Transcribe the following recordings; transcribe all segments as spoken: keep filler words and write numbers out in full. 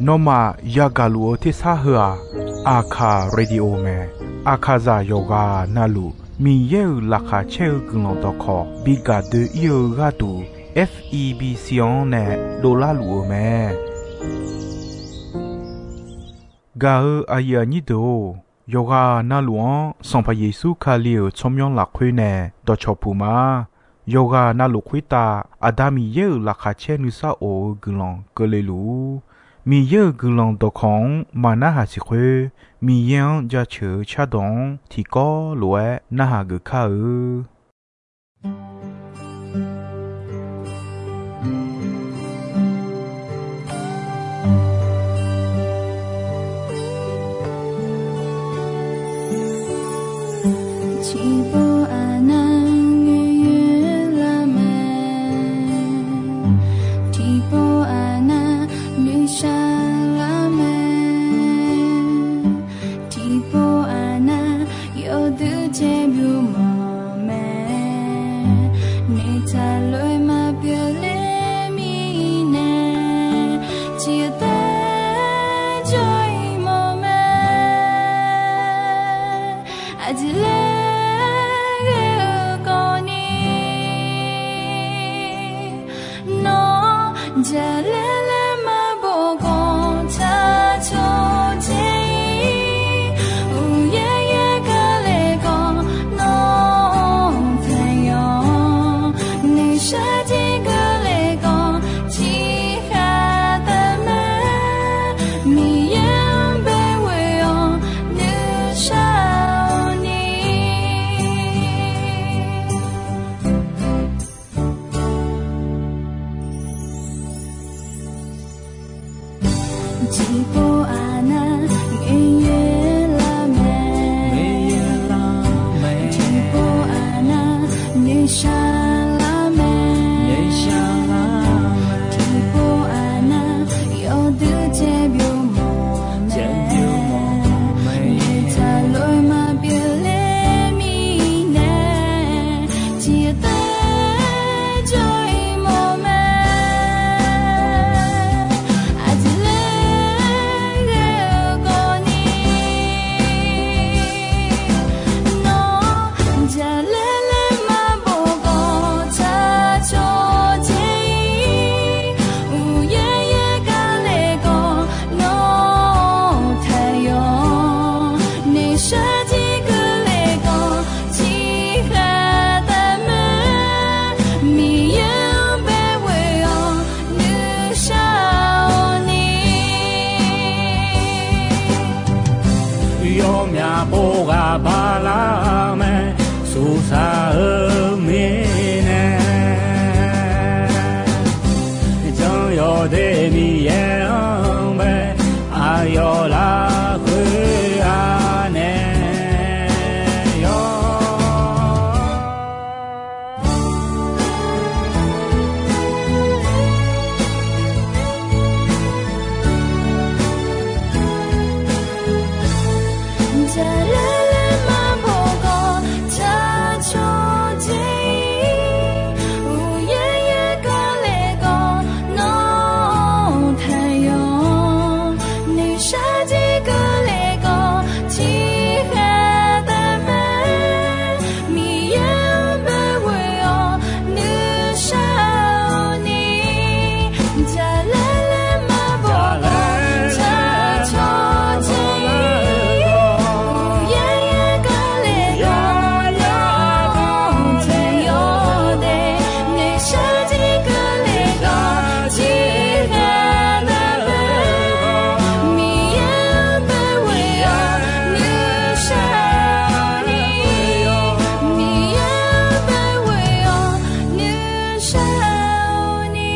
Nawmaf yagaq luf-eu tersar heu-aq, Aqkaq Radio mae. Aqkaqzaq yawqghaq navluf Miqyaer-euq laqkhaq caer-eu guiqlanq dawqkawq bi gaq doe-ir-eu gharduq, F E B C-anr nae dovlar luf-eu mae. Gaq-eu aqyuif aqnyir deuq-or, yawqghaq navluf-anr Sanqpaq Yeqsur Kali-euq tsawrmyanr lafkhoer nae dawqcawq puq ma. Yawqghaq navluf khoertav Aqda Miqyaer-euq laqkhaq caer nuisar of-eu guiqlanq keuvle luf-ur. Miqyaer-euq guiqlanq dawqkawq-anr maqnarhaq siq khoer, Miqyaer-anr jaceuq-eu cardawq-anr tiqkawv lof-aer narhaq geuf kar-eu. Tiqpov aqnav ngoeqyoer lar mae, tiqpov aqnav noeqshaq lar mae, tiqpov aqnav yawduq caer byov mawf mae, noeqtaq lof-aer maqpyeuf ler mirnae, tiqtaer jawr-ir mawf mae. Aqjeq laer ghae-eu kawvni, nawr jaqlaer laer maqbof khawf, tsaqcawq dzae-ir uqyaer yaer keuvle khawf, nawr taqyawf noeqshaq dzae keuvle khawf, tiqkhaq taqmae, Miqyaer-anr bae ghoe-awr nuishar-awr ni. Tiqpov aqnav ngoeqyoer lar mae, tiqpov aqnav noeqshaq lar mae, tiqpov aqnav yawduq caer byov mawf mae, noeqtaq lof-aer maqpyeuf ler mirnae, tiqtaer jawr-ir mawf mae. Aqjeq laer ghae-eu kawvni, nawr jaqlaer laer maqbof khawf, tsaqcawq dzae-ir uqyaer yaer keuvle khawf, nawr taqyawf noeqshaq dzae keuvle khawf, tiqkhaq taqmae, Miqyaer-anr bae ghoe-awr nuishar-awr ni. Yawmyaq pov ghaq bala mae, suqsaq-eu mirnae, jan yawdaef Miqyaer-anr bae aqyawf lafkhoer-a nae yawr. Jaqlaer laer maqbof khawf, tsaqcawq dzae-ir uqyaer yaer keuvle khawf, nawr taqyawf noeqshaq dzae keuvle khawf, tiqkhaq taqmae, Miqyaer-anr bae ghoe-awr nuishar-awr ni. Jaqlaer laer maqbof khawf, tsaqcawq dzae-ir uqyaer yaer keuvle khawf, nawr yawdaef noeqshaq dzae keuvle khawf, tiqkhaq taqmae, Miqyaer-anr bae ghoe-awr nuishar-awr ni. Miqyaer-anr bae ghoe-awr nuishar-awr ni.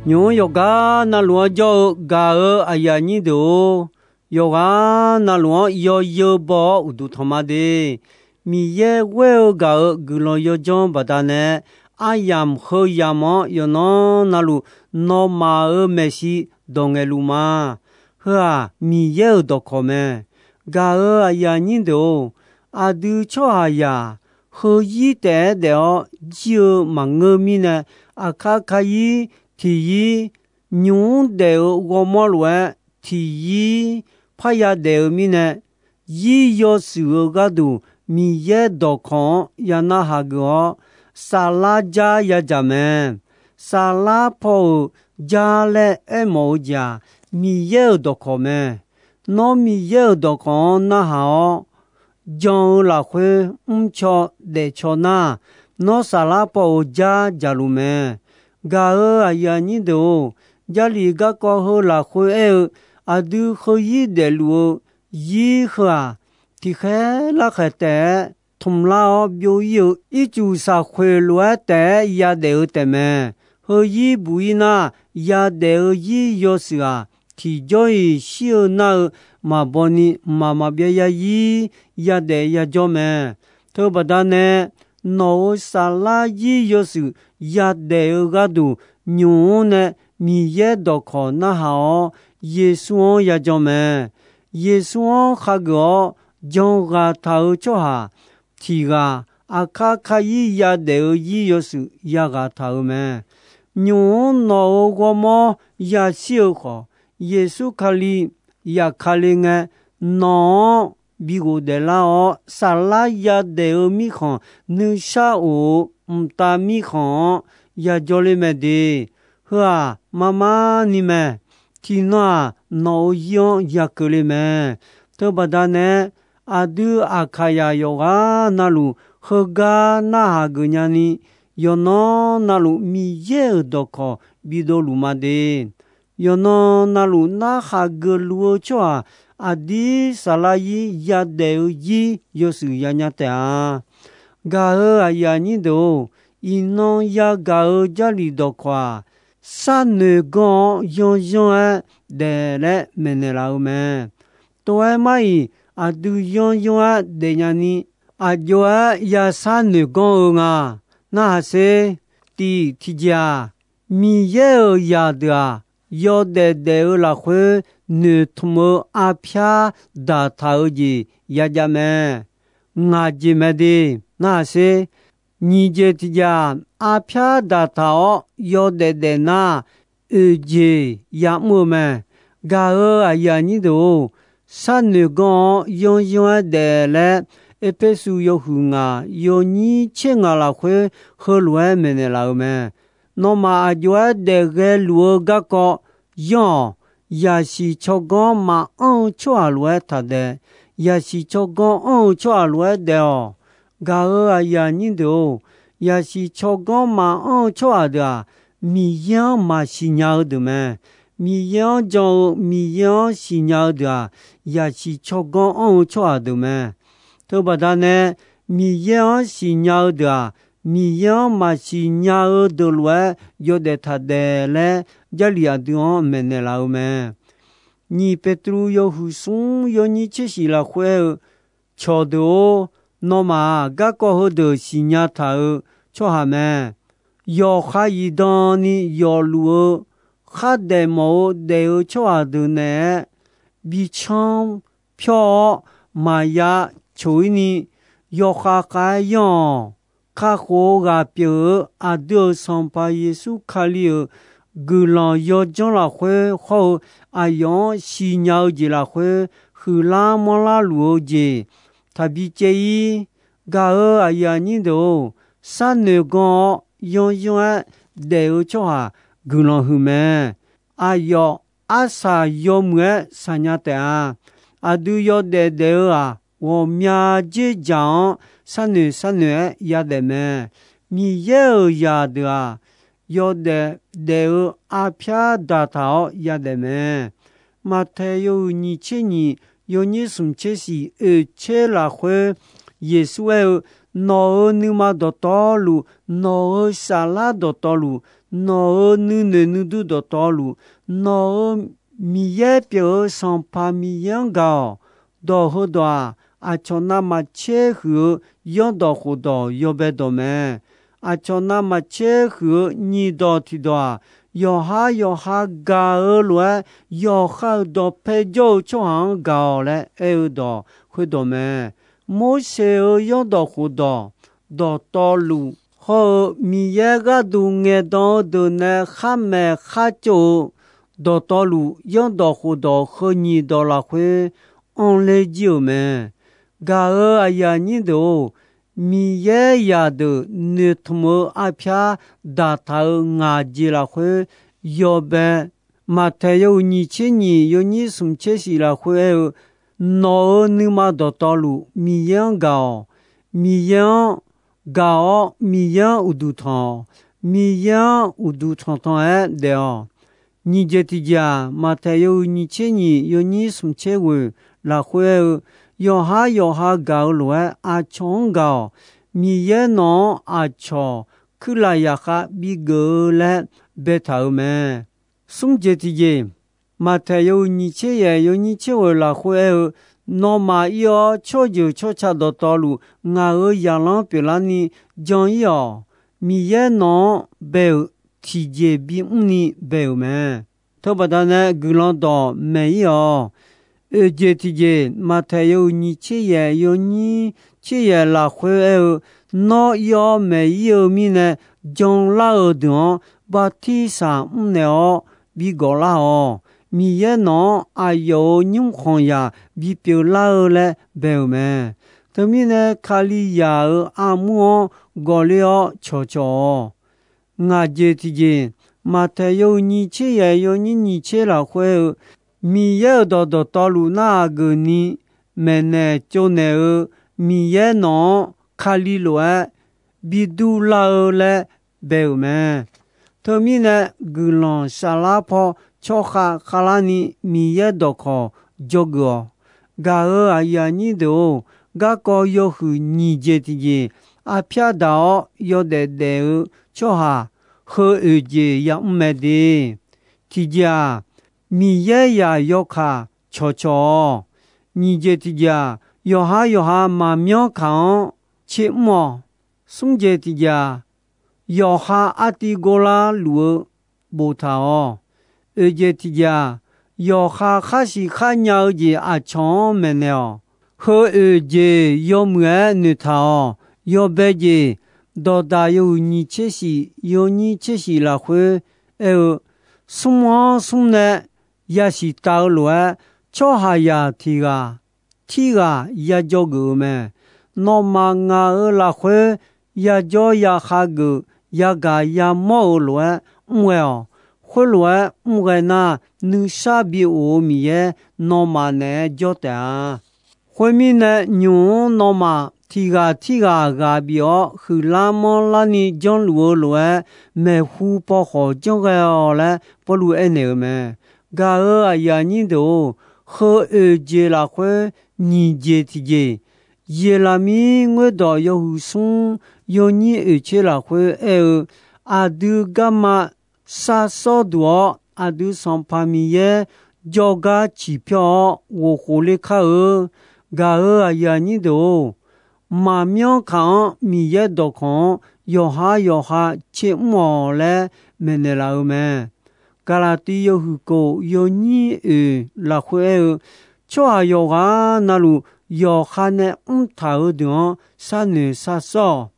Nymq-mr yawqgar navluf-anr jawr-eu gaq-eu aqyuif aqnyir deuq-or, yawqghaq navluf-anr yawzeu baw-awr uqduq tanq ma de. Miqyaer ghoer-eu gaq-euq guiqlanq yawdzanr baqdanae, aryamq heu yamq-anr yawqnan navluf nawmaf-euq maeqshi dawq ngaeqluf ma. Heu-aq, Miqyaer-euq dawqkawq mae. Gaq-euq aqyuif aqnyir deuq-or, aqdui tsawrhaqzaq heuzir taef-aer daef-awr jir-eu maqngeur mirnae, aqkar kayir tiqyir nymq-mr daef-eu ghawrmawr lof-aer tiqyir parya daef-eu mirnae, yir yawshuif-eu gharduq Miqyaer dawqkawq-anr ya narhaq geuf-awr, saflar jar yadzaq mae. Saflar paw-euq jar laer aermawf-eu jeq-aq, Miqyaer-euq dawqkawq mae. Nawr Miqyaer-euq dawqkawq-anr narhaq-awr, jan-eu lafkhoer mrcaw daefcaw nar, nawr saflar paw-euq jar dzaqluf mae. Gaq-euq aqyuif aqnyir deuq-or, Jarlif garkawv heu lafkhoer aer-eu, aqdui heuzir daefluf-eu yir heu-aq, tiqkhaer larkhaeq taef-aer tmqlar-awr byov-ir-eu ircuf saqkhoeq lof-aer taef-aer yadaef-eu taefmae. Heuzir buq-ir nar, yadaef-eu yir yawshuif-aq, tiqjawr-iq shir-eu nar-eu maqbaw ni mqmaq maqbyav yarzir yadaef yajawr mae. Teubaqda nae, nawq-euq saflar yir yawshuif yadaef-eu gharduq nymq-mr nae Miqyaer dawqkawq narhaq-awr, Yeqsur-anr yajan mae. Yeqsur-anr khageuf-awr jan ghaq taq-eu tsawrhaq tiq ghaq, aqkar kayir yadaef-eu yir yawshuif yaghaq taq-euq mae. Nymq-mr nawq-euq ghawrmawr yashir-eu khawf, Yeqsur Kali yaqkale ngae, nawq-anr bi ghofdaef lar-awr, saflar yadaef-eu mirkhanq nuishar of-eu mqtav mirkhanq-anr yajawr ler mae de. Heu-aq, marmar ni mae. Tiqnan-aq, nawq-euq yir-anr yakeuvle mae. Teubaqda nae, aqdui Aqkaqyaq yawqghaq navluf heugar narhaq geuf nyani, yawqnan navluf Miqyaer-euq dawqkawq bidov luf ma de. Yawqnan navluf narhaq geufluf-eu tsawrhaq, aqdir saflar yir yadaef-eu yir yawshuif yanya taef-a. Gaq-euq aqyuif aqnyir deuq-or, iqnan yagaq-eu Jarlif dawqkawq-aq, sharnoeq ganr-awr yanryanr-aer daef laer maeqnaeq laf-eu mae. Tov-aer mar-iq, aqdui yanryanr-aer daefnya ni, aqjox-aer yashar noeq ganr-eu nga. Narhaq sher. Tiq tiqjeq-aq, Miqyaer-euq zaqdeuq-aq, yawdaef daef-eu lafkhoer noeqtmq-eu arpyar daqtaq-eu jeq yajav mae. Ngaq jeq mae de. Narhaq sher. Nyiq jeq tiqjeq-aq, arpyar daqtaq-awr yawdaef daef nar, oeq jeq ya'mr-eu mae. Gaq-euq aqyuif aqnyir deuq-or, sharnoeq ganr-awr yanryanr-aer daef laer, Erpersu yawhuiq ngaq yawnyir tser ngaq lafkhoer heulof-aer maeqnaeq laf-eu mae. Nawmaf aqjox-aer daef ghae luf-eu garkawv yanr-awq. Yaqsiq tsawrganr maqanr-eu tsawrhaq lof-aer taq daef. Yaqsiq tsawrganr anr-eu tsawrhaq lof-aer daef-awq. Gaq-euq aqyuif aqnyir deuq-or, yaqsiq tsawrganr maqanr-eu tsawrhaq deuq-aq, Miqyaer-anr maqsiq nya-eu deuq mae. Miqyaer-anr jan-eu, Miqyaer-anr siqnya-eu deuq-aq, yaqsiq tsawrganr anr-eu tsawrhaq deuq mae. Teubaqda nae, Miqyaer-anr siqnya-eu deuq-aq, Miqyaer-anr maqsiq nya-eu deuq lof-aer yawdaef taq daef laer, Jarlif aqdui-anr maeqnaeq laf-eu mae. Nyiq Peqtruv yawhuiq smr yawnyir tser shif lafkhoer aer-eu, cawqdeuq-or, nawmaf-aq, garkawv heudeuq siqnya taq-eu tsawrhaq mae. Yawqha zifdan ni yawfluf-eu khardaef mawf-eu daef-eu tsawrhaq deuq naeq-aer bi canr pyawr-awr maqya coq-ir ni, yawkhav khav-aer yanr-awq. Kakhof-eu ghaq pyeuf-eu aqdui-euq Sanqpaq Yeqsur Kali-euq guiqlanq yawdzanr lafkhoer hawr-eu aqyawf-anr siqnya-eu jeq lafkhoer huiqlar manrlar luf-eu jeq taqbi caev-ir. Gaq-euq aqyuif aqnyir deuq-or, sharnoeq ganr-awr yanryanr-aer daef-eu tsawrhaq guiqlanq huiq mae. Aqyawf arsaq yawmuiq-aer saqnya taef-a. Aqdui yawdaef daef-eu-aq, ghawqmya dzerdzaq-anr sharnoeq sharnoeq-aer yadaef mae. Miqyaer-euq zaqdeuq-aq, yawdaef daef-eu arpyar daqtaq-awr yadaef mae. Maqtaeq yawhuiq nyiq tser nyiq, yawnyir smq tser shif, oeq tser lafkhoer Yeqsur aer-eu, nawq-euq nuima dawqtawvluf, nawq-euq saflar dawqtawvluf, nawq-euq nuinoeq nuidur dawqtawvluf, nawq-euq Miqyaer pyeuf-eu Sanqpaq Miqyaer-anr gaq-awq. Dawq heudawq-aq, aqcawq navmaqtser huiq-eu yanrdawq khofdawq yawbae dawq mae. aqcawq navmaqtser huiq-eu nyiq dawq tiqdawq-aq, yawqha yawqha gaq-eu lof-aer, yawqha-euq dawqpae jawr-eu tsawrhaq-anr gaq-awq laer aer-eu dawq khoerdawq mae. Morseq-euq zanrdawq khofdawq, dawqtawvluf hawr-eu Miqyaer gharduq ngaeqdan-eu deuq nae khar maeq khar ceuv-eu dawqtawvluf zanrdawq khofdawq heu nyiq dawq lafkhoer anrler jir-euq mae. Gaq-euq aqyuif aqnyir deuq-or, Miqyaer zaqdeuq noeqtmq-eu arpyar daqtaq-euq ngaq jeq lafkhoer yawbae, Maqtaeq yawhuiq nyiq tser nyiq yawnyir smq tser shif lafkhoer aer-eu, nawq-euq nuima dawqtawvluf Miqyaer-anr gaq-awq. Miqyaer-anr gaq-awr Miqyaer-anr uqduq tanq-awq. Miqyaer-anr uqduq tanqtanq-aer daef-awq. Nyiq jeq tiqjeq-aq, Maqtaeq yawhuiq nyiq tser nyiq yawnyir smq tser ghoeq lafkhoer aer-eu, yawqha yawqha gaq-eu lof-aer aqcawq-anr gaq-awq. Miqyaer nawq-anr aqcawq kuirlaf zaqkhav bigeuf-eu laer baetaq-euq mae. Smr jeq tiqjeq, Maqtaeq yawhuiq nyiq tser yaeq yawnyir tser ghoeq lafkhoer aer-eu, nawmaf ir-awr tsawrjeuq tsawrca dawqtawvluf ngaq-euq zaqlanr pyeuflarni jan ir-awq. Miqyaer nawq-anr bae-euq tiqjeq bimr ni bae-euq mae. Teubaqda nae guiqlanq dawq maeq ir-awq. Oeq jeq tiqjeq, Maqtaeq yawhuiq nyiq tser yaeq yawnyir tser yaeq lafkhoer aer-eu, nawr ir-awr maeq ir-eu mirnae, janlar-euq deuq-anr bartirsaq mrnaeq-awr bigawq lar-awq. Miqyaer nawq-anr aqyawf-euq nymrkhanq zaq bipyeuf lar-eu laer bae-euq mae. Teumirnae, Kalizaq-euq armur-anr gawqler-awr cawqcawq-awq. Ngaq jeq tiqjeq, Maqtaeq yawhuiq nyiq tser yaeq yawnyir nyiq tser lafkhoer aer-eu, Miqyaer-euq dawq dawqtawvluf narhaq geufni maeqnaeq tsovnaeq-eu Miqyaer nawq-anr Kali lof-aer bidur lar-eu laer bae-euq mae. Teumirnae, guiqlanq saflar paw tsawrkhav khavlarni Miqyaer dawqkawq dzawgeuf-awq. Gaq-euq aqyuif aqnyir deuq-or, garkawv yawhuiq nyiq jeq tiqjeq, arpyar daq-awr yawdaef daef-eu tsawrhaq heu oeq jeq yamr mae de. Tiqjeq-aq, Miqyaer zaq yawkaq cawqcawq-awq. Nyiq jeq tiqjeq-aq, yawqha yawqha maqmyanr kaq-anr tser mr-awq. Smr jeq tiqjeq-aq, yawqha artiv gor lar luf-eu boftaq-awq. Oeq jeq tiqjeq-aq, yawqha khar siq khar nya-eu jeq aqcawq-anr maeqnaeq-awq. Heu oeq jeq yawmuiq-aer noeqtaq-awq. Yawbae jeq, dawqdaq yawhuiq nyiq tser shif yawnyir tser shif lafkhoer aer-eu, smr-anr smr nae yasiq tav-eu lof-aer, tsawrhaqzaq tiq ghaq tirghaq yajawr geuf-eu mae. Nawmaf ngaq-euq lafkhoer yajawr yakhav geuf yagaq yamawr-euq lof-aer mr ghae-awq. Khoerlof-aer mr ghae nar, nuisar bi of-eu Miqyaer nawmaf naeq-aer jawr taef-a. Khoermirnae, nymq-mr nawmaf tiq ghaq tirghaq ghaq bif-awr huiqlar manrlarni janrluf-eu lof-aer, maeqhu paw khawf janr ghae-awq laer Pawrluv aernaeq-euq mae. Gaq-euq aqyuif aqnyir deuq-or, heu oeq jeq lafkhoer nyiq jeq tiqjeq, Yeqlaqmir ngoerdawq yawhuiq smr yawnyir oeq tser lafkhoer aer-eu, aqdui garma sar sawr duq-awr, aqdui Sanqpaq Miqyaer jawrgar ciqpyawr-awr ghofkhof ler kar-eu. Gaq-euq aqyuif aqnyir deuq-or, maqmyanr kaq-anr Miqyaer dawqkawq-anr yawqha yawqha tser mr-awq laer maeqnaeq laf-eu mae. Gaqlaqtiv yawhuiq kof yawnyir oeq lafkhoer aer-eu, tsawrhaq yawqghaq navluf yawqha nae mrtaq-eu deuq-anr sharnoeq shar sawr-awq.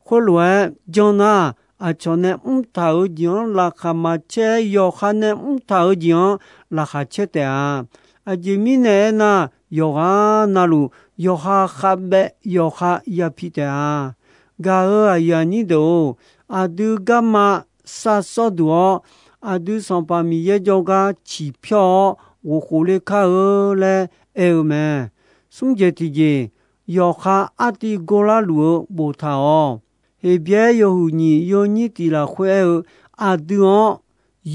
Khoerlof-aer janr nar, aqcawq nae mrtaq-eu jeq-anr laqkhaq maqcaer-aer, yawqha nae mrtaq-eu jeq-anr laqkhaq caer taef-a. Aqjeq mirnae aernar, yawqghaq navluf yawqha khavbaev yawqha yapi taef-a. Gaq-euq aqyuif aqnyir deuq-or, aqdui garma sar sawr duq-awr, aqdui Sanqpaq Miqyaer jawrgar ciqpyawr-awr ghofkhof ler kar-eu laer aer-eu mae. Smr jeq tiqjeq, yawqha artiv gor lar luf-eu boftaq-awq. Heqbyaer yawhuiq nyiq yawnyir tiq lafkhoer aer-eu, aqdui-anr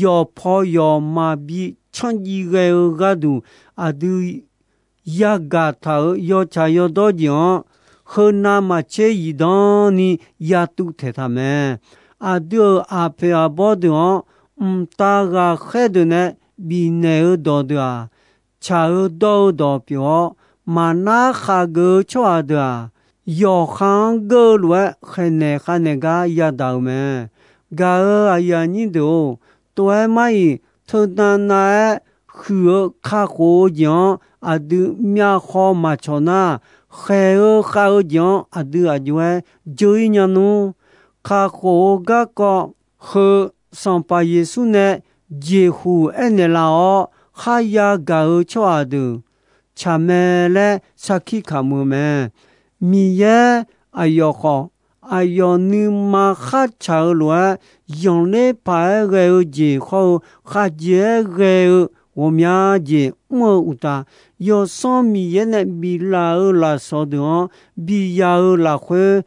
yawqpaw yawq maqbi canr jiv ghae-eu gharduq, aqdui yagaq taq-euq yawtsaq yawdawr jeq-anr, heunav maqtser zifdan ni yatuv taeqtaq mae. Aqdui-euq aqpoeq aqbawr deuq-anr, mqtav ghaqkhaer deuq nae bifnaeq-eu dawqdeuq-aq, tsaq-eu dawr-eu dawq pyeuf-awr, maqnar khaqgeuf-eu tsawrhaq deuq-aq, yawqha-anr geur-eu lof-aer khaeqnaeq khavnaeq gar yadaq-euq mae. Gaq-euq aqyuif aqnyir deuq-or, tov-aer mar-iq teunav nav-aer huiq-eu kakhof-eu jeq-anr aqdui myavkhaw maqcawq nar, khaeq-eu khav-eu jeq-anr aqdui aqjox-aer dzeur-ir nya nmr. Kakhof-eu garkawv heu Sanqpaq Yeqsur nae jeqhuq aernaeq laf-awr kharya gaq-eu tsawrhaq deuq tsaq mae laer sarkir kamq-eu mae. Miqyaer aqyawf khawf, aqyawf nuima khartsaq-eu lof-aer, yanqler paq-aer ghae-eu jeq hawr-eu, khavjeq-aer ghae-eu ghawqmya jeq mr-eu uqtaf, Yawsanr Miqyaer nae biflaf-eu lafsawq deuq-anr biya-eu lafkhoer,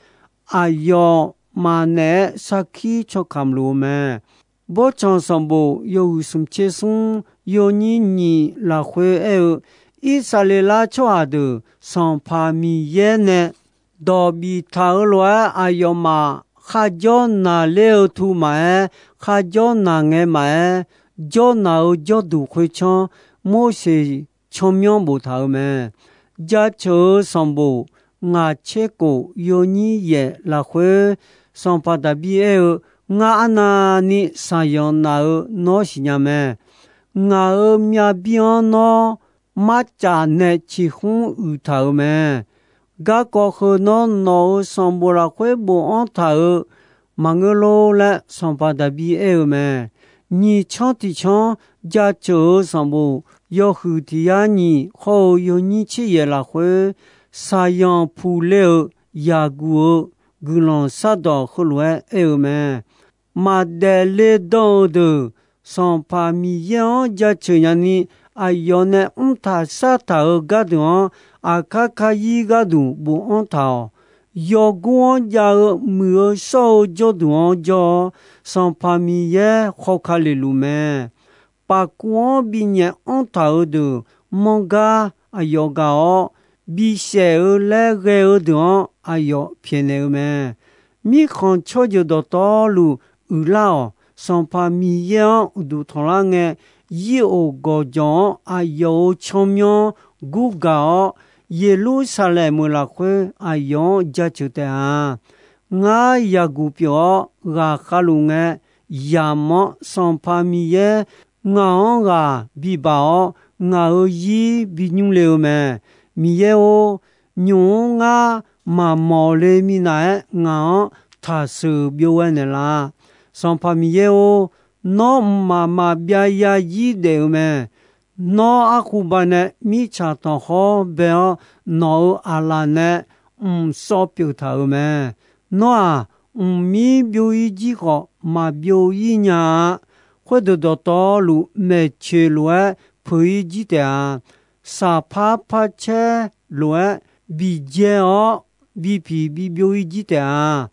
aqyawfmaf naeq-aer sarkir tsawrkamq luf-eu mae. Bawrtsanq sanqbof yawhuiq smq tser smr yawnyir nyiq lafkhoer aer-eu, Irsaqleqlav tsawrhaq deuq Sanqpaq Miqyaer nae dawq biftaq-eu lof-aer aqyawfmaf kharjawr naqler-eu tu maqaer, kharjawr naq ngae maqaer, jawrnaq-eu jawrduq khoertsanr Morseq tsawrmyanr boftaq-euq mae. Jaceuq-eu sanqbof ngaq tser kof yawnyir yaef lafkhoer, Sanqpaq Daqbir aer-eu, Ngar arnavni shaqzanq naf-eu nawr siqnya mae. Ngaq-euq myavbir-anr nawr marcaf nae ciqhmr uiqtaq-euq mae. Garkawv heu nawr nawq-euq sanqbof lafkhoer bofanr taq-euq maqngeur lor laer Sanqpaq Daqbir aer-eu mae. Nyiq canr tiq canr jaceuq-eu sanqbof yawhuiq tiq yar nyiq hawr-eu yawnyir tser yaef lafkhoer, shaqzanq puq le-eu yaqguq-eu guiqlanq shardawq heulof-aer aer-eu mae. Maqdaef le dan-eu deuq, Sanqpaq Miqyaer-anr jaceuq nyani, aqyawf nae mrtaq shartaq-eu gardeuq-anr, aqkar karyir gharduq bofanr taq-awq. Yawgor-anr jav-eu muiq-eu shawr-eu jawrduq-anr jawr-awr, Sanqpaq Miqyaer hawka leluf mae. Paqkuv-anr binyaef anr taq-eu deuq manrgar aqyawf gaq-awr, bisaef-eu laer ghae-eu deuq-anr aqyawf pyaeqnaeq-eu mae. Mirkhanq tsawrjeuq dawqtawvluf uiqlar-awq. Sanqpaq Miqyaer-anr uqduq tanqlar ngae, yir of gawqjawq-anr aqyawf-euq tsawrmyanr gurgaq-awr, Yeqlursaqlaeq meuq lafkhoer aqyawf-anr jaceuq taef-a. Ngar yaqguq pyeuf-awr ghaqkhav luf ngae, yamq-anr Sanqpaq Miqyaer ngaq-anr ghaq bibaq-awr, ngaq-euq zir binymr le-eu mae. Miqyaer-or, nymq-mr ngar maqmawq le minav-aer ngaq-anr taqsheuq byov ghae naeqlaf. Sanqpaq Miqyaer-or, nawr mqmaq maqbyav yazir daef-eu mae. Nawr arkhuba nae mirtsaq tanqkhawr bae-awr, nawq-euq aqlaf nae mq sawv pyeuf taq-euq mae. Nawr-aq, mqmir byov-ir jir khawf, maqbyov-ir nya-a. Khoerdeuq dawqtawvluf maeqtsoeq lof-aer peuq-ir jir taef-a. Saqpar par caer lof-aer biqjae-awr, bipiq bibyov-ir jir taef-a.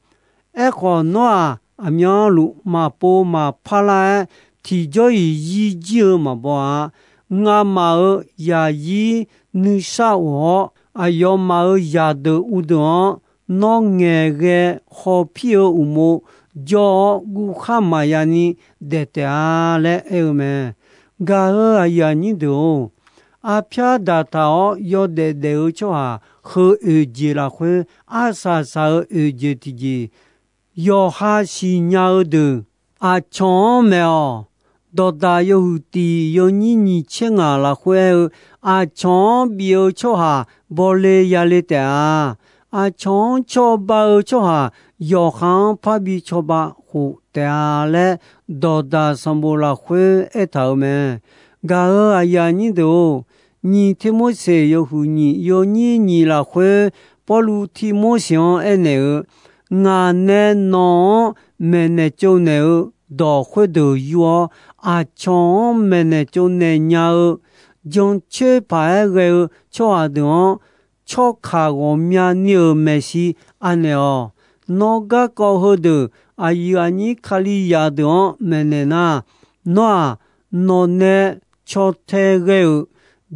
Aerkhawf, nawr-aq, aqmyanluf maqpov maqpar lar-aer, tiqjawr-iq zir jir-eu maqbaw-a. Ngamaf-euq zaqzir nuisar of-awr, aqyawfmaf-euq zaqdeuq uvdeuq-anr, nawr ngaeqghae hawpir-eu uqmov jawr-awr, guvkhar maqya ni daef taef-a laer aer-eu mae. Gaq-euq aqyuif aqnyir deuq-or, arpyar daqtaq-awr yawdaef daef-eu tsawrhaq heu oeq jeq lafkhoer, arsaq saq-eu oeq jeq tiqjeq, yawqha siqnya-eu deuq, aqcawq-anr maeq-awq. Dawqdaq yawhuiq tiq yawnyir nyiq tser ngaq lafkhoer aer-eu, aqcawq-anr bif-eu tsawrhaq bawle yale taef-a. Aqcawq-anr cawba-eu tsawrhaq yawqha-anr parbi cawba khof taef-a laer, dawqdaq sanqbof lafkhoer aertaq-euq mae. Gaq-euq aqyuif aqnyir deuq-or, nyiq Tirmorseq yawhuiq nyiq yawnyir nyiq lafkhoer, Pawrluv Tirmorseq-anr aernaeq-eu, Ngaq nae nawq-anr maeqnaeq tsovnaeq-eu dawq khoerdeuq yur-awr, aqcawq-anr maeqnaeq tsovnaeq nya-eu, jancoer paq-aer ghae-eu tsawrhaq deuq-anr, tsawrkaq ghawqmya ni-euq maeqshi anaeq-awq. Nawr garkawv heudeuq aqyuif aqnyir Kalizaq deuq-anr maeqnaeq nar, nawr-aq, nawqnae caw tae ghae-euq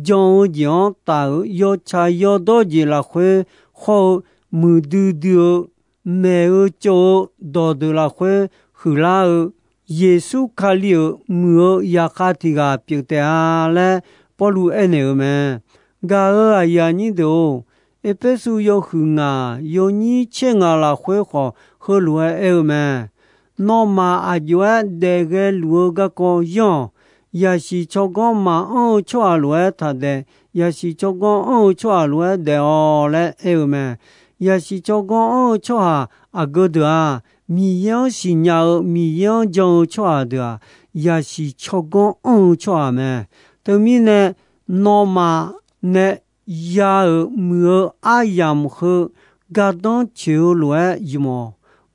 jan-eu jeq-anr taf-euq yawtsaq yawdawr jeq lafkhoer hawr-eu, muiqdui dui-eu maeq-eu tsov-eu dawqdeuq lafkhoer huiqlar-eu, Yeqsur Kali-euq muiq-eu zaqkhav tiq ghaq pyeuf taef-a laer Pawrluv aernaeq-eu mae. Gaq-euq aqyuif aqnyir deuq-or, Erpersu yawhuiq ngaq yawnyir tser ngaq lafkhoer khawf, heulof-aer aer-eu mae. Nawmaf aqjox-aer daef ghae luf-eu garkawv yanr-awq. Yaqsiq tsawrganr maqanr-eu tsawrhaq lof-aer taqdaef. Yaqsiq tsawrganr anr-eu tsawrhaq lof-aer daef-awq laer aer-eu mae. Yaqsiq tsawrganr anr-eu tsawrhaq aqgeu deuq-aq, Miqyaer-anr siqnya-eu, Miqyaer-anr jan-eu tsawrhaq deuq-aq, yaqsiq tsawrganr anr-eu tsawrhaq mae. Teumirnae, nawmaf nae ya-euq muiq-eu aryamq heu gardanr coeq-eu lof-aer ymq-awq.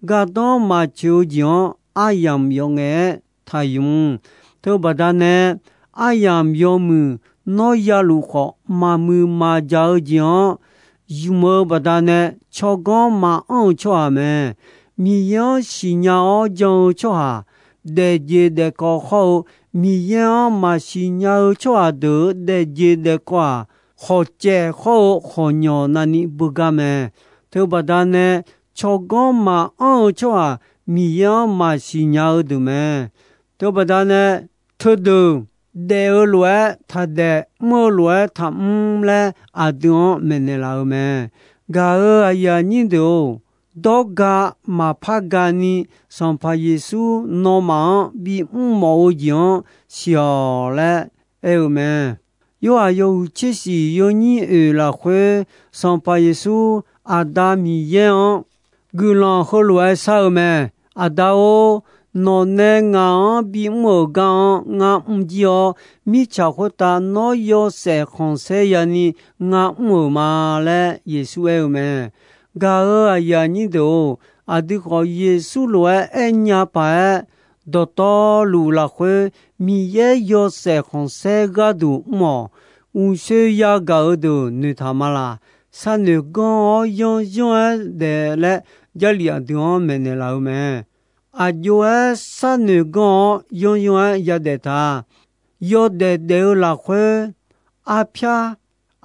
Gardanr maqcoeq-eu jeq-anr aryamq yawf ngaef-aer taqymq. Teubaqda nae, aryamq yawmuiq nawr yaluf khawf, maqmuiq maqjaq-eu jeq-anr ymq-eu baqdanae, tsawrganr maqanr-eu tsawrhaq mae. Miqyaer-anr siqnya-awr jan-eu tsawrhaq, daefjeq daefkawv hawr-eu, Miqyaer-anr maqsiq nya-eu tsawrhaq deuq-euq daefjeq daefkawv-aq, khawqcaev hawr-eu khawqnymq navni beugar mae. Teubaqda nae, tsawrganr maqanr-eu tsawrhaq Miqyaer-anr maqsiq nya-eu deuq mae. Teubaqda nae, teudeuq daef-eu lof-aer taqdaef, mr-eu lof-aer taqmr laer aqdui-anr maeqnaeq laf-eu mae. Gaq-euq aqyuif aqnyir deuq-or, dawrga maqpar gani, Sanqpaq Yeqsur nawmaf-anr bimr mawf-eu jeq-anr siq-awq laer aer-eu mae. Yorhaq yawhuiq tser shiq yawnyir oeq lafkhoer, Sanqpaq Yeqsur Aqda Miqyaer-anr guiqlanq heulof-aer shar-eu mae. Aqda-or, nawqnae ngaq-anr bimr-euq gar-anr ngar mrjir-awr, mirtsaq khoertav nawr yawshaef khanqsaer yani ngar mr-euq ma laer Yeqsur aer-eu mae. Gaq-euq aqyuif aqnyir deuq-or, aqdui khawf Yeqsur lof-aer aernya paq-aer, dawqtawvluf lafkhoer Miqyaer yawshaef khanqsaer gharduq mr-awq. Uqshoe yagaq-eu deuq noeqtaq ma laq. Sharnoeq ganr-awr yanryanr-aer daef laer Jarlif aqdui-anr maeqnaeq laf-eu mae. Aqjox-aer sharnoeq ganr-awr yanryanr-aer yadaef ta. Yawdaef daef-eu lafkhoer, arpyar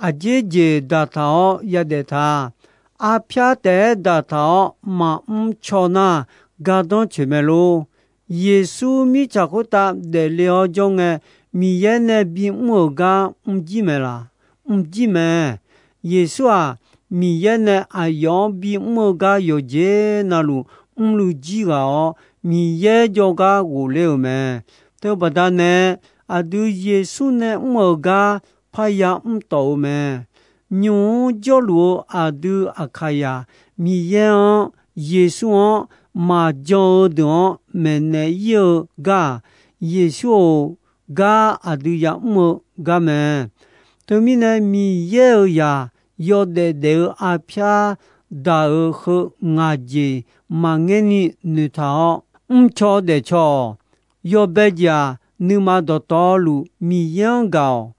aqjeq jeq daqtaq-awr yadaef ta. Arpyar taef-aer daqtaq-awr maqmr caw nar, gardanr coeq mae lor. Yeqsur mirtsaq khoertav daefle-awr jawr ngae, Miqyaer nae bimr-euq gar mrjir mae laq? Mrjir mae. Yeqsur-aq, Miqyaer nae aqyawf-anr bimr-eu gar yawqjeq navluf mrluiv jir ghaq-awr, Miqyaer jawrgar ghofler-euq mae. Teubaqda nae, aqdui Yeqsur nae mr-euq gar parya mr tawf-eu mae. Nymq-mr jawrluf-eu aqdui Aqkaqyaq, Miqyaer-anr, Yeqsur-anr maqjan-eu deuq-anr maeqnaeq ir-eu gar-aq, Yeqsur-euq gar aqdui yamr-eu gar mae. Teumirnae, Miqyaer-euq zaq yawdaef daef-eu arpyar daq-euq heu ngaq jeq maqngaer ni noeqtaq-awr mrcaw daefcaw-awq. Yawbae jeq-aq, nuima dawqtawvluf Miqyaer-anr gaq-awq.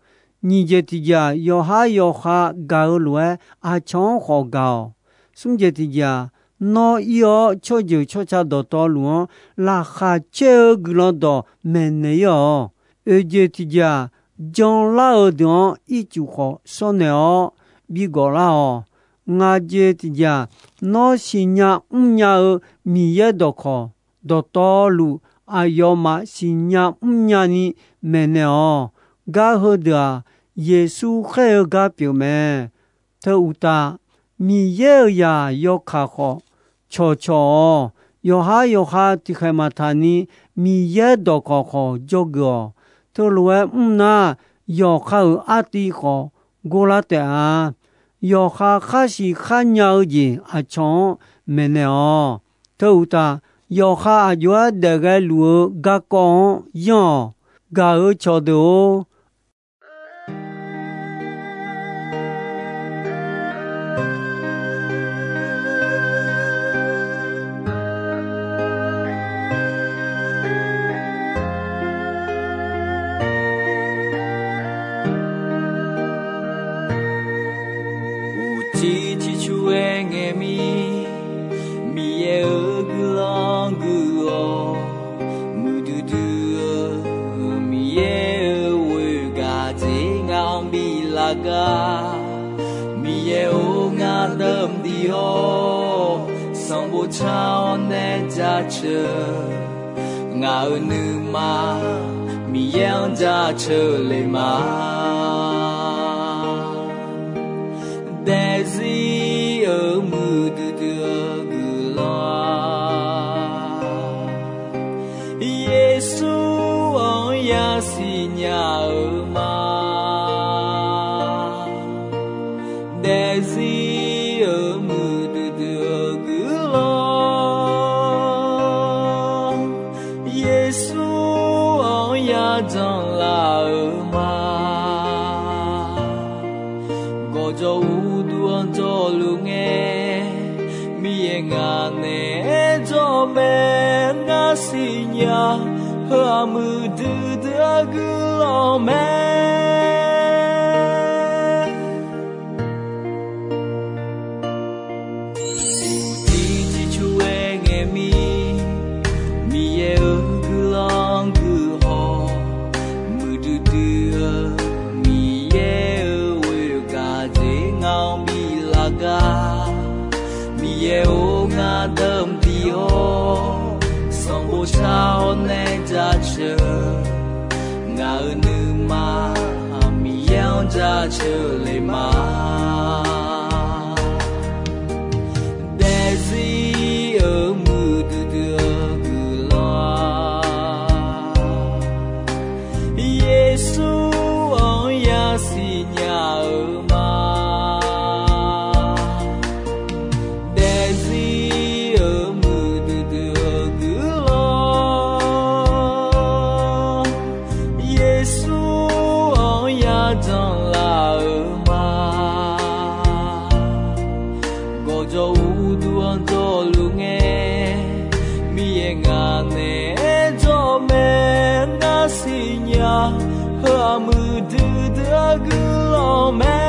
Nyiq jeq tiq jeq-aq, yawqhar yawqha gaq-eu lof-aer aqcawq-anr khawf gaq-awq. Smr jeq tiq jeq-aq, nawr ir-awr tsawrjeuq tsawrca dawqtawvluf-anr laqkhaq caer-eu guiqlanq dawq maeqnaeq ir-awq. Oeq jeq tiq jeq-aq, janlar-eu deuq-anr ircuf khawf shawrnaeq-awr bi gawflar-awq. Ngaq jeq tiq jeq-aq, nawr siqnya mrnya-eu Miqyaer dawqkawq dawqtawvluf aqyawfmaf siqnya mrnya ni maeqnaeq-awq. Gar heudeuq-aq, Yeqsur khaer-eu gar pyeuf mae. Teu uqtaf, Miqyaer-euq zaq yawkaq khawf cawqcawq-awq. Yawqhar yawqha tiqkhaeq maqtaq ni Miqyaer dawqkawq khawf jawrgeuf-awq. Teulof-aer mr nar, yawqha-euq artiv khawf gorlar taef-a. Yawqha khar siq khar nya-eu jeq aqcawq-anr maeqnaeq-awq. Teu uqtaf, yawqha aqjox-aer daef ghae luf-eu garkawv-anr yanr-awq. Gaq-euq cawqdeuq-or, uqcif ciqcur-aer ngae mir, Miqyaer-euq guiqlanq guiq-awq. Muiqdui dui-eu Miqyaer-euq ghoer gaq dzer ngaq-anr bi lar gar. Miqyaer-or, ngar deuq mqdiq-awr, sanqbof car-awr nae jaceuq. Ngaq-euq nuima Miqyaer-anr jaceuq le ma. Daefzir Yeqsur-anr yasiq nya-eu ma. Daefzir-euq muiqdui dui-eu guiqlanq, Yeqsur-anr yajanr laf-eu ma. Gawqjawq uqduq-anr jawrluf ngae, Miqyaer ngaq naeq-aer jawr mae. Ngar siqnya heu-aq muiqdui dui-eu guiqlanq mae. Uqcif ciqcur-aer ngae mir, Miqyaer-euq guiqlanq guiqhaw, muiqdui dui-eu Miqyaer-euq ghoer-eu gaq jeq ngaq-anr biflaf gar. Miqyaer-or, ngar deuq mqdiq-awr, sanqbof shar-awr nae jaceuq, ngaq-euq nuima Miqyaer-anr jaceuq le ma. Daefzir-euq muiqdui dui-eu guiqlanq, Yeqsur-anr yasiq nya-eu ma. Daefzir-euq muiqdui dui-eu guiqlanq, Yeqsur-anr yajanr laf-eu ma. Gawqjawq uqduq-anr jawrluf ngae, Miqyaer ngaq naeq-aer jawr mae. Ngar siqnya heu-aq muiqdui dui-eu guiqlanq mae.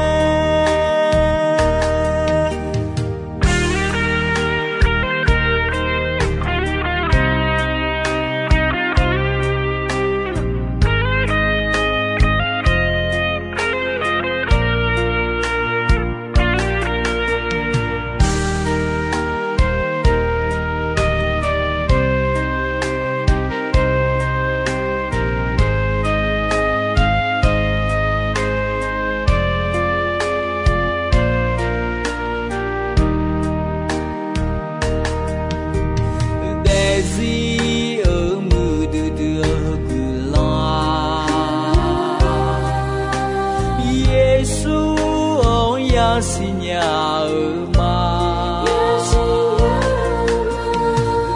Daefzir-euq muiqdui dui-eu guiqlanq-aq, Yeqsur-anr yasiq nya-eu ma.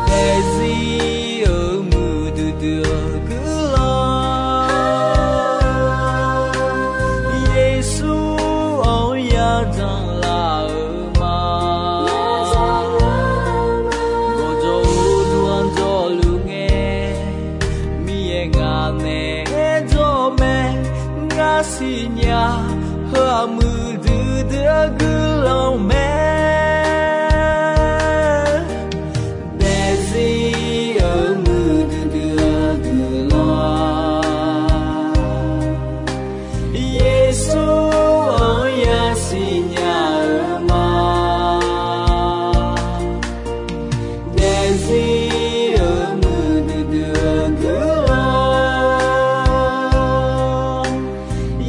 Daefzir-euq muiqdui dui-eu guiqlanq, Yeqsur-anr yajanr laf-eu ma. Gawqjawq uqduq-anr jawrluf ngae, Miqyaer ngaq naeq-aer jawr mae. Ngar siqnya heu-aq muiqdui dui-eu guiqlanq mae. Daefzir-euq muiqdui dui-eu guiqlanq, Yeqsur-anr yasiq nya-eu ma. Daefzir-euq muiqdui dui-eu guiqlanq,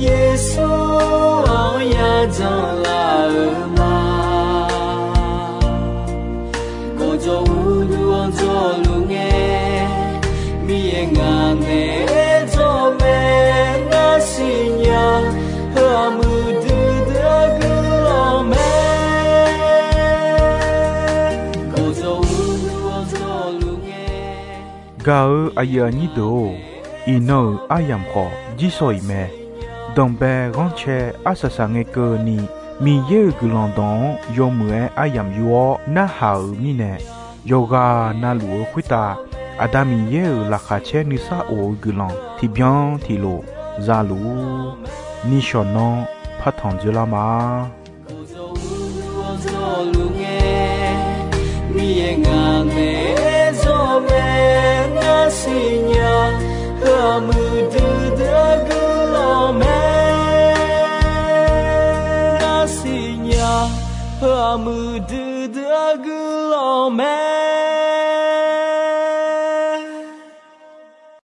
Yeqsur-anr yajanr laf-eu ma. Gawqjawq uqduq-anr jawrluf ngae, Miqyaer ngaq naeq-aer jawr mae. Ngar siqnya heu-aq muiqdui dui-eu guiqlanq mae. Gawqjawq uqduq-anr jawrluf ngae, gaq-eu aqyuif aqnyir deuq-or, iqnan-euq aryamq khawf jirshaw-iq mae. Danqbae ghanrcae arsaq saq ngae keuvni, Miqyaer-euq guiqlanq dawq-anr yawmuiq-aer aryamq yur-awr narhaq-euq mirnae, yawqghaq navluf-eu khoertav Aqda Miqyaer-euq laqkhaq caer nuisar of-eu guiqlanq tiqbyan tiqlof za luf-ur. Nishawq nanr partanq dzeurlar ma. Miqyaer ngaq naeq-aer jawr mae. Ngar siqnya heu-aq muiqdui dui-eu guiqlanq mae. Ngar siqnya heu-aq muiqdui